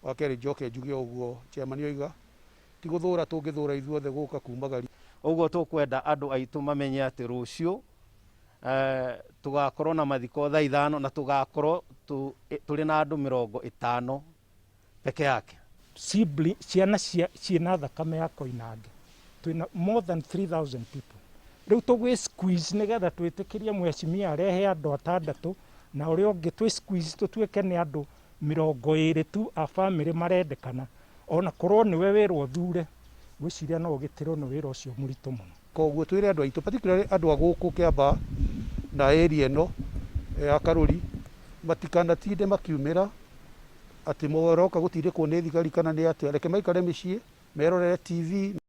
Wa kerĩ njoke njuge ũguo chairman oiga, ti gũthũra tũngĩthũra ithuothe gũka kumagaria. Ũguo tũkwenda andũ aitũ mamenye atĩ rũciũ tũgakorwo na mathiko thaa ithano na tũgakorwo tũrĩ na andũ 50 peke yake. Sibling, ciana cia ciĩna thakame ya Koinange twĩna more than 3000 people. Rĩu tũgwĩ squeeze nĩgetha twĩtĩkĩrie mheshimiwa arehe andũ atandatũ na ũrĩa ũngĩ twĩ squeeze tũtuĩke nĩ andũ 20 tu a famĩlĩ marendekana. Ona korwo nĩwe wĩrwo ũthure, ngwĩciria no ũgitĩrwo nĩ wĩra ũcio mũritũ mũno. Koguo twĩre andũ aitũ, particularly andũ a gũkũ Kĩambaa na area ĩno ya Karũri, matikanatinde makiumĩra atĩ maroka gũtindĩkwo nĩ thigari kana nĩ atĩa. Reke maikare mĩciĩ, merorere TV.